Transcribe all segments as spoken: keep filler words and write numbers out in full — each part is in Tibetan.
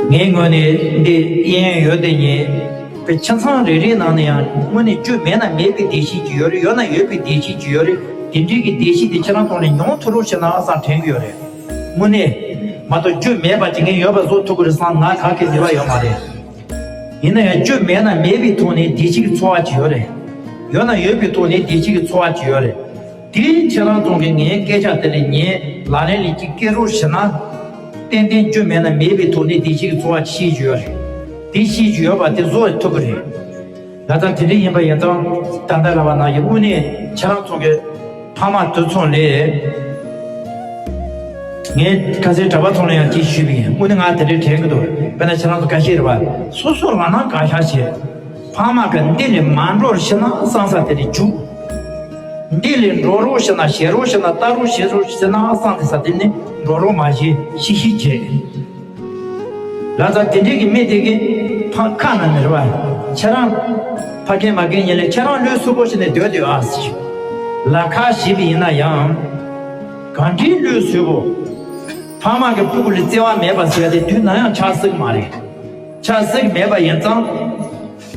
ངའི་ངོས་ནས་འདི་གཡས་གཡོན་ཡོད་དེ་ཉིད་པའི་ཆ་ཚང་རེ་རེའི་ནང་ནས་ཡང་དངོས་གནས་རྒྱུ་མེད་ན་མེད་པའི་བདེ་སྐྱིད་ཅིག་ཡོད་རེད། ཡོད་ན་ཡོད་པའི་བདེ་སྐྱིད་ཅིག་ཡོད་རེད། དེ་འདྲའི་གི་བདེ་སྐྱིད་དེ་ཁྱེད་རང་ཐོག་ནས་མྱོང་ཐུབ་རོགས་བྱེད་ན་བསམ་དྲན་གི་ཡོད་རེད། དངོས་གནས་མ་གཏོགས་རྒྱུ་མེད་པ་ཅིག་ངས་ཡོད་པ་བཟོ་ཐུབ་ཀྱི་རེད་བསམ་ང་ག་གེ་ནུས་པ་ཡོད་མ་རེད། ཡིན་ན་ཡང་རྒྱུ་མེད་ན་མེད་པའི་ཐོག་ནས་བདེ་སྐྱིད་ཀྱི་ཚོར་བ་ཅིག་ཡོད་རེད། ཡོད་ན་ཡོད་པའི་ཐོག་ནས་བདེ་སྐྱིད་ཀྱི་ཚོར་བ་ཅིག་ཡོད་རེད། དེ་ཁྱེད་རང་ཚོ་གིས་ངའི་སྐད་ཆ་དེ་ལ་ཉན་ལག་ལེན་ལ་ཅིག་བཀལ་རོགས་བྱེད་ན། ཏན་ཏན་རྒྱུ་མེད་ན་མེད་པའི་ཐོག་ནས་བདེ་སྐྱིད་ཀྱི་ཚོར་བ་ཤེས་ཀྱི་ཡོད་རེད། དེ་ཤེས་ཀྱི་ཡོད་པ་དེ་བཟོ་ཐུབ་ཀྱི་རེད། ད་ལྟ་དེ་འདྲ་ཡིན་པ་ཡིན་ཙང་ད་ལྟ་ལབ་པ་ནང་བཞིན་དངོས་གནས་ཁྱེད་རང་ཚོ་གི་ཕ་མ་དུས་མཚུངས་ལས། ངས་ཁ་སང་གྲྭ་པ་ཚོ་ལ་ཡང་ཅིག་ཞུས་པ་ཡིན། དངོས་གནས་ང་དེ་འདྲའི་དྲན་གྱི་འདུག་དཔེར་ན་ཁྱེད་རང་ཚོ་འགའ་ཤས་རེད་པ། སོ་སོ་ལ་ན་གང་ཤར་བྱས། ཕ་མ་གི་འདི་ལས་མ་འགྲོ་ཤི་ན་བསམ་ས་དེ་ལས་རྒྱུག་འདི་ལས་འགྲོ་རོགས་ཤི་ན་བྱེད་རོགས་ཤི་ན་ལྟ་རོགས་བྱེད་རོགས་ཤི་ན་བསམ་དེ་ས་དེ་ནི་འགྲོ་རོགས་མ་བྱེད་ཤི་ཤི་བྱེད། ལ་ཙང་དེ་འདྲའི་གི་མི་དེ་གི་ཕ་ཁ་ན་ནི་རེད་པ། ཁྱེད་རང་ཕ་རྒན་མ་རྒན་ཉིད་ལས་ཁྱེད་རང་ལུས་སུ་པོ་ཞིག་ནས་སྡོད་སྡོད་ཨ་ཟེར། ལ་ཁ་ཞིག་ཡིན་ན་ཡང་། གང་འདྲའི་ལུས་སུ་པོ། ཕ་མ་གི་ཕྲུ་གུ་ལ་བརྩེ་བ་མེད་པ་ཟེར་ཏེ་དུས་ན་ཡང་ཆགས་སྲིད་མ་རེད། ཆགས་སྲིད་མེད་པ་ཡིན་ཙང་།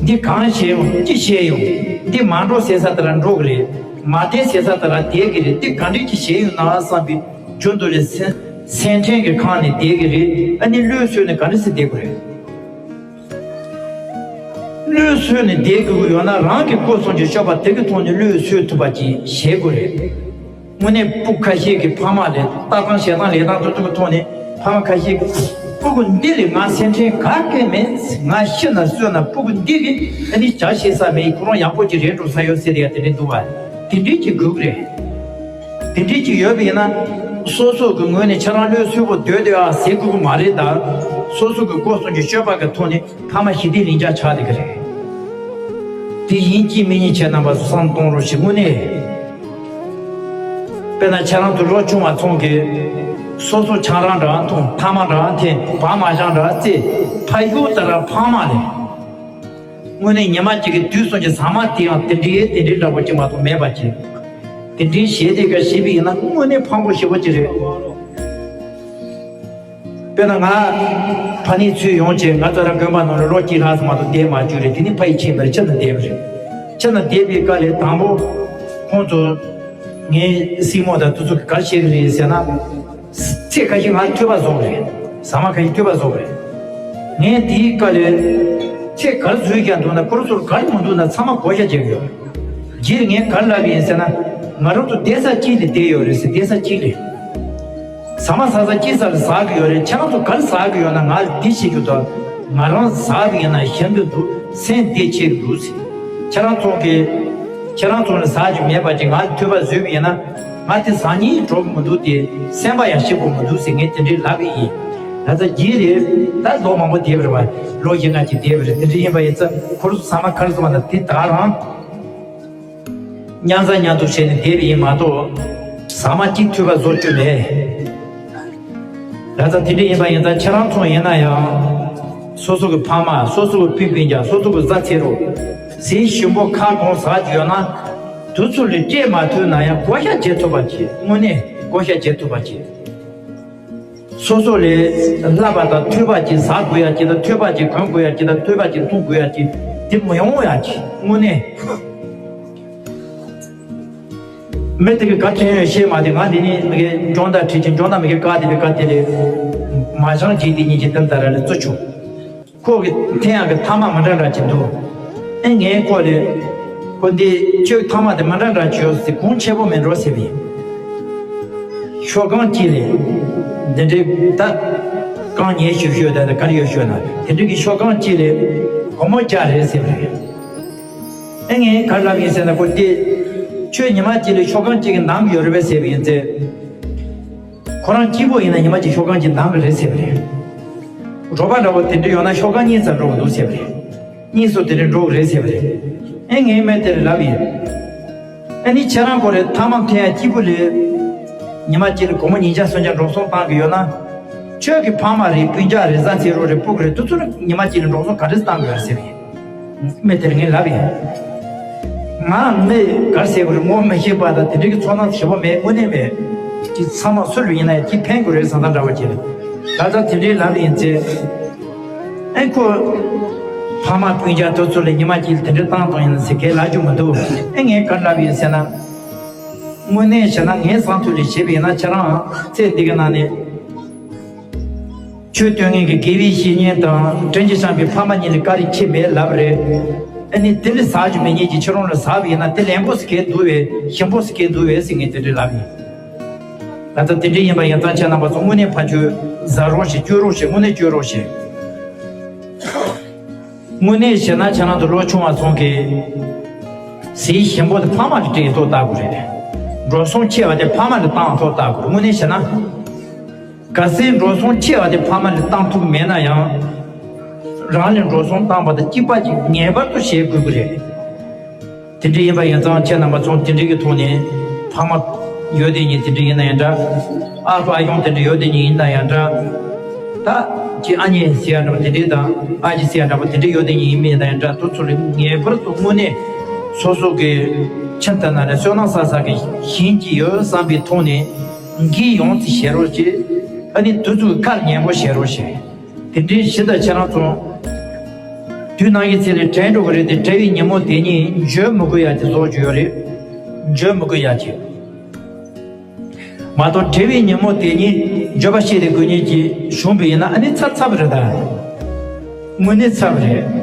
འདི་གང་བྱས་ཡོང་ཅི་བྱས་ཡོང་། འདི་མ་འགྲོ་ཟེར་ས་དེ་ལ་འགྲོ་གི་རེད། མ་བསྡད་ཟེར་ས་དེ་ལ་བསྡད་ཀྱི་རེད། འདི་ག་འདྲ་ཅིག་བྱས་ཡོང་ན་བསམ་པའི་རྒྱུ་འདུག་རེད། སེམས་སེམས་ཁྲལ་གྱི་ཁང་ནས་བསྡད་ཀྱི་རེད། ཨ་ནི་ལུས་སུ་ནས་ག་འདྲ་སེ་བསྡད་དགོས་རེད། ལུས་སུ་ནས་བསྡད་དགོས་ཀྱི་ཡོད་ན་རང་གི་སྒོ་གསུམ་གྱི་སྤྱོད་པ་དེ་གི་ཐོག་ནས་ལུས་སུ་ཐུབ་པ་ཅིག་བྱེད་དགོས་རེད། དངོས་གནས་ཕྲུ་གུ་ཁ་ཤས་ཀྱི་ཕ་མ་ལས་ལྟ་སྟངས་བྱེད་སྟངས་ལས་སྟངས་དེ་ཚོ་གི་ཐོག་ནས་ཕ་མ་ཁ་ཤས་ཀྱིས་ཕྲུ་གུ་འདི་ལས་ང་སེམས་ཁྲལ་ག་གེ་མེད། ང་ཤི་ན་གསོན་ན་ཕྲུ་གུ་འདི་གི་ཨ་ནི་བྱ་བྱེད་ས་མེད། ཁོ་རང་ཡག་པོ་ཅིག་རེད་འགྲོ་ས་ཡོད་ཟེར་ཡ་དེ་འདྲ་འདུག་བ། དེ་འདྲ་ཅིག་དགོས་ཀྱི་རེད། དེ་འདྲ་ཅིག་ཡོད་པ་ཡིན་ན་སོ་སོ་གི་ངོས་ནས་ཁྱེད་རང་ལུས་སུ་པོ་སྡོད་སྡོད་ཨ་ཟེར་དགོས་ཀྱི་མ་རེད། ད་སོ་སོ་གི་སྒོ་གསུམ་གྱི་སྤྱོད་པ་གི་ཐོག་ནས་ཕ་མ་ཞི་བདེ་ལེན་རྒྱུ་ཆགས་བསྡད་ཀྱི་རེད། དེ་ཡིན་གཅིག་མིན་གཉིས་ཁྱེད་རྣམ་པ་ཚོ་བསམ་གཏོང་རོགས་ཞེས་དངོས་གནས། དཔེར་ན་ཁྱེད་རང་ཚོ་ལོ་ཆུང་བ་ཚོ་གིས་སོ་སོ་ཆང་རག་འདྲ་འཐུང་། ཐ་མག་འདྲ་འཐེན། བག་མ་ཆང་འདྲ་བཙེ། ཕ་ཡུལ་ལྟར་ཕ་མ་ལས། དངོས་གནས་ཉི་མ་གཅིག་གི་དུས་གསུམ་གྱི་ཟ་མ་དེ་ཡང་དེ་འདྲའི་དེ་འདྲའི་འདྲ་པོ་གཅིག་མ་གཏོགས་མེད་པ་ཅིག་དེ་འདྲའི་ཞེ་དེ་ག་ཞེས་པ་ཡིན་ན་དངོས་གནས་ཕངས་པོ་ཞེ་པོ་ཅིག་རེད། དཔེར་ན་ང་ཕ་ནི་ཚུར་ཡོང་བྱས་ང་ཚོ་རང་དགོན་པ་ནང་ལ་ལོ་གཅིག་ལྷག་ཙམ་མ་གཏོགས་བསྡད་མ་བཅུག་རེད། དེ་ནི་ཕ་ཡི་ཁྱིམ་པར་ཕྱིར་ན་བསྡད་པ་རེད། ཕྱིར་ན་བསྡད་པའི་སྐབས་ལ་དང་པོ་ཁོང་ཚོ་ངའི་སྲིང་མོ་དང་དེ་ཚོ་ག་རེ་བྱེད་ཀྱི་རེད་ཟེར་ན། ཚེ་ཁ་ཤས་ང་ཐོས་པ་བཟོ་གི་རེད། ཟ་མ་ཁ་ཤས་ཐོས་པ་བཟོ་གི་རེད། ངས་དེའི་སྐབས་ལ་ཚེ་ག་རེ་བཟོས་ཀྱང་འདུག་ན་ཁོ་རང་ཚོར་ག་རེ་མི་འདུག་ན་ཚང་མ་བགོ་བཤའ་བྱེད་ཀྱི་ཡོད། རྗེས་ངས་ག་རེ་ལབ་ཡིན་ཟེར་ན། ང་རང་ཚོ་བསྡད་ས་གཅིག་ལ་བསྡད་ཡོད་རེད་ཟེར། བསྡད་ས་གཅིག་ལ། ཟ་མ་ཟ་ས་གཅིག་ས་ལ་ཟ་གི་ཡོད་རེད། ཁྱེད་རང་ཚོ་ག་རེ་ཟ་གི་ཡོད་ན་ང་ལ་འདི་བྱེད་རྒྱུ་དང་། ང་རང་ཟ་གི་ཡིན་ན་ཞིམ་གི་འདུག་སེམས་བདེ་ཆེ་གི་འདུག་ཟེར། ཁྱེད་རང་ཚོ་གི་ཁྱེད་རང་ཚོ་ལ་ཟ་རྒྱུ་མེད་པ་ཅིག་ང་ལ་ཐོས་པ་བཟོས་པ་ཡིན་ན། ང་དེ་ཟ་སྙིང་འདོད་ཀྱི་མི་འདུག་སྟེ། སེམས་པ་ཡང་སྐྱིད་པོ་མི་འདུག་ཟེར་ངས་དེ་འདྲའི་ལབ་པ་ཡིན། ད་ལྟ་རྗེས་ལ་ད་ལོ་མང་པོ་བསྡད་པ་རེད་བ། ལོ་བཞི་ལྔ་ཅིག་བསྡད་པ་རེད། དེ་འདྲ་ཡིན་པ་ཡིན་ཙང་ཁོ་རང་ཚོ་ཟ་མ་ག་རེ་བཟོས་པ་ན་དེ་ད་རང་། མཉམ་ཟ་མཉམ་འཐུང་བྱས་ནས་བསྡད་པ་ཡིན་མ་གཏོགས། ཟ་མ་གཅིག་ཐོས་པ་བཟོ་རྒྱུ་མེད། ལ་ཙང་དེ་འདྲ་ཡིན་པ་ཡིན་ཙང་ཁྱེད་རང་ཚོ་ཡིན་ན་ཡང་། སོ་སོ་གི་ཕ་མ། སོ་སོ་གི་སྤུན་སྤུན་ཀྱག་སོ་སོ་གི་བཟའ་ཚེ་རོགས། ཟས་ཞིམ་པོ་ཁ་སྐོང་ཟ་རྒྱུ་ཡོད་ན། དུས་ཚོད་ལ་སྤྲད་མ་ཐུབ་ན་ཡང་བགོ་བཤའ་བྱེད་ཐུབ་པ་བྱེད། དངོས་གནས་བགོ་བཤའ་བྱེད་ཐུབ་པ་བྱེད། སོ་སོ་ལས་བསླབ་པ་དང་ཐོས་པ་ཅིག་ཟ་དགོས་ཡ་ཅིག་དང་། ཐོས་པ་ཅིག་གོན་དགོས་ཡ་ཅིག་དང་། ཐོས་པ་ཅིག་འཐུང་དགོས་ཡ་ཅིག་དེ་མི་ཡོང་ཡ་ཅིག་དངོས་གནས། མི་དེ་གི་ག་དྲན་ཡོད་ཤེས་མ་དེ། ང་འདི་ནི་མི་གའི་སྦྱོང་བརྡར་ཁྲིད་ཀྱིན་སྦྱོང་བརྡར་མི་གའི་བཀའ་དེ་བའི་བཀའ་དེ་ལས་མ་བྱང་རྗེས་དེ་ཉིད་ཀྱི་དེ་ལྟར་ལ་བཙུགས་བྱུང་། ཁོ་གི་འཐེན་ཡག་གི་ཐ་མག་མི་འདྲ་འདྲ་ཅིག་འདུག་ཨེ་ངས་ཁོ་ལ་ཁོ་འདི་ཁྱོད་ཐ་མག་དེ་མི་འདྲ་འདྲ་ཅིག་ཡོད་ཟེར། གོང་ཆེ་པོ་མེད་འགྲོ་ཟེར་བས། ཤོག་གང་གཅིག་ལས་འདི་འདྲའི་ད་རྐང་ཉེ་ཤོས་ཤོས་ད་ག་རེ་ཡོད་ཤོད་ན་དེ་འདྲའི་གི་ཤོག་གང་གཅིག་ལས་སྒོར་མོ་བརྒྱ་རེད་ཟེར་བས། ཨེ་ངས་ག་རེ་ལབ་ཡིན་ཟེར་ན། ཁོ་འདི་ཁྱོད་ཉི་མ་གཅིག་ལ་ཤོག་གང་གཅིག་གི་འདང་གི་ཡོད་རེད་པས་ཟེར་བ་ཡིན་ཚེ། ཁོ་རང་གཅིག་པོ་ཡིན་ན་ཉི་མ་གཅིག་ཤོག་གང་གཅིག་འདང་གི་རེད་ཟེར་བ་རེད། རོགས་པ་འདྲ་པོ་དེ་འདྲ་ཡོད་ན་ཤོག་གང་གཉིས་ཙམ་འགྲོ་གི་འདུག་ཟེར་བ་རེད། གཉིས་སུ་དེ་འདྲ་འགྲོ་གི་རེད་ཟེར་བ་རེད། ཨེ་ངས་སྨན་དེར་ལབ་ཡིན། ཨ་ནི་ཁྱེད་རང་ཁོ་རེ་ཐ་མག་འཐེན་ཡ་གཅིག་པུ་ལས། ཉི་མ་གཅིག་ལ་སྒོར་མོ་ཉིས་བརྒྱ་སུམ་བརྒྱ་འགྲོ་སོང་བཏང་གི་ཡོད་ན། ཁྱོད་ཀྱི་ཕ་མ་རེད། སྤུན་ཀྱག་རེད། བཟའ་ཚེ་རོགས་རེད། སྤུ་གུ་རེད། དེ་ཚོ་ལ་ཉི་མ་གཅིག་ལ་འགྲོ་སོང་ག་འདྲས་བཏང་གི་ཡོད་རེད་ཟེར་བ་ཡིན། སྨན་དེར་ངས་ལབ་ཡིན། ང་སྨན་ག་རེ་ཟེར་དགོས་རེད། ངོ་མི་ཤེས་པ་དང་དེ་འདྲའི་གི་ཚོར་སྣང་ཞེ་པོ་མེད། དངོས་གནས་མེད། ཅི་ཚང་མ་སུ་ལ་ཡིན་ན་ཡང་ཅི་ཕན་དགོས་རེད་བསམ་སྟངས་འདྲ་བོ་ཅིག་རེད། ད་ལྟ་དེ་འདྲའི་ལབ་ཡིན་ཚེ། ཨེ་ཁོ། ཕ་མ་སྤུན་ཀྱག་དེ་ཚོ་ལ་ཉི་མ་གཅིག་དེ་འདྲ་བཏང་བཏང་ཡིན་ཟེར་གས་ལབ་རྒྱུ་མི་འདུག་ཨེ་ངས་ག་ལབ་ཡིན་ཟེར་ན། དངོས་གནས་བྱས་ན་ངའི་བསམ་ཚུལ་ལ་བྱས་པ་ཡིན་ན་ཁྱེད་རང་ཚེ་འདི་གི་ནང་ནས། ཆོས་སྟོན་མཁན་གྱི་དགེ་བའི་བཤེས་གཉེན་དང་དྲིན་གྱིས་བསྐྱངས་པའི་ཕ་མ་གཉིས་ལ་བཀའ་དྲིན་ཆེ་མེད་ལབ་རེད། ཨ་ནི་དེ་ལས་ཟ་རྒྱུ་མེད་ཉིད་ཀྱི་ཁྱེད་རང་ལ་ཟ་བ་ཡིན་ན་དེ་ལན་པོ་ཟེར་གས་འདུག་བས་ཞིམ་པོ་ཟེར་གས་འདུག་བས་ཟེར་ངས་དེ་འདྲ་ལབ་ཡིན། ད་ལྟ་དེ་འདྲ་ཡིན་པ་ཡིན་ཙང་ཁྱེད་རྣམ་པ་ཚོ་དངོས་གནས་ཕ་ཆོས་ཟ་རོགས་ཞེས་སྐྱོན་རོགས་ཞེས་དངོས་གནས་སྐྱོན་རོགས་ཞེས། དངོས་གནས་བྱས་ན་ཁྱེད་རང་ཚོ་ལོ་ཆུང་བ་ཚོ་གིས། ཟས་ཞིམ་པོ་དེ་ཕ་མ་ལ་སྤྲད་ཐོག་ལྟ་དགོས་རེད། འགྲོ་སོང་ཆེ་བ་དེ་ཕ་མ་ལ་བཏང་ཐོག་ལྟ་དགོས་རེད་དངོས་གནས་བྱས་ན། གལ་སྲིད་འགྲོ་སོང་ཆེ་བ་དེ་ཕ་མ་ལ་བཏང་ཐུབ་མེད་ན་ཡང་། རང་ལ་འགྲོ་སོང་བཏང་བ་དང་གཅིག་པ་གཅིག་ངེས་པར་དུ་བྱེད་དགོས་ཀྱི་རེད། དེ་འདྲ་ཡིན་པ་ཡིན་ཙང་ཁྱེད་རྣམ་པ་ཚོ་དེ་འདྲ་གི་ཐོག་ནས་ཕ་མ་ཡོད་དེ་ཉིད་དེ་འདྲ་ཡིན་ན་ཡང་འདྲ། ཨ་ཕ་ཨ་ཡོང་དེ་འདྲ་ཡོད་དེ་ཉིད་ཡིན་ན་ཡང་འདྲ། ད་ཁྱེད་ཨ་མྱེས་ཟེར་ཡ་འདྲ་པོ་དེ་འདྲ་དང་ཨ་ཅེ་ཟེར་ཡ་འདྲ་པོ་དེ་འདྲ་ཡོད་དེ་ཉིད་ཡིན་མིན་ན་ཡང་འདྲ། དེ་ཚོ་ལ་ངེས་པར་དུ་དངོས་གནས་སོ་སོ་གི་ཁྱིམ་དེ་ནང་ནས་བསོད་ནམས་བསགས་བསགས་གི་ཞེན་གྱི་ཡོད་བསམ་པའི་ཐོག་ནས་འགན་ཡོངས་ཙི་བཞེས་རོགས་བྱེད། ཨ་ནི་དེ་ཚོ་གི་ཁར་ཉན་པོ་བྱེད་རོགས་བྱེད། དེ་འདྲའི་གཞི་དང་ཁྱེད་རང་ཚོ། དུས་ནམ་ཡིན་ཚེ་ལས་བྲལ་འགྲོ་གི་རེད་དེ་བྲལ་བའི་ཉིན་མོ་དེ་ཉིད་འཇོན་མི་དགོས་ཡ་ཅིག་བཟོ་རྒྱུ་ཡོད་རེད། འཇོན་མི་དགོས་ཡ་ཅིག་མ་གཏོགས་བྲལ་བའི་ཉིན་མོ་དེ་ཉིད་འཇོན་པ་ཤེས་ཏེ་དགོས་ཉིད་ཀྱིས་བྱུང་བ་ཡིན་ན་ཨ་ནི་ཚར་ཚར་བ་རེད་ད། དངོས་གནས་ཚར་བ་རེད།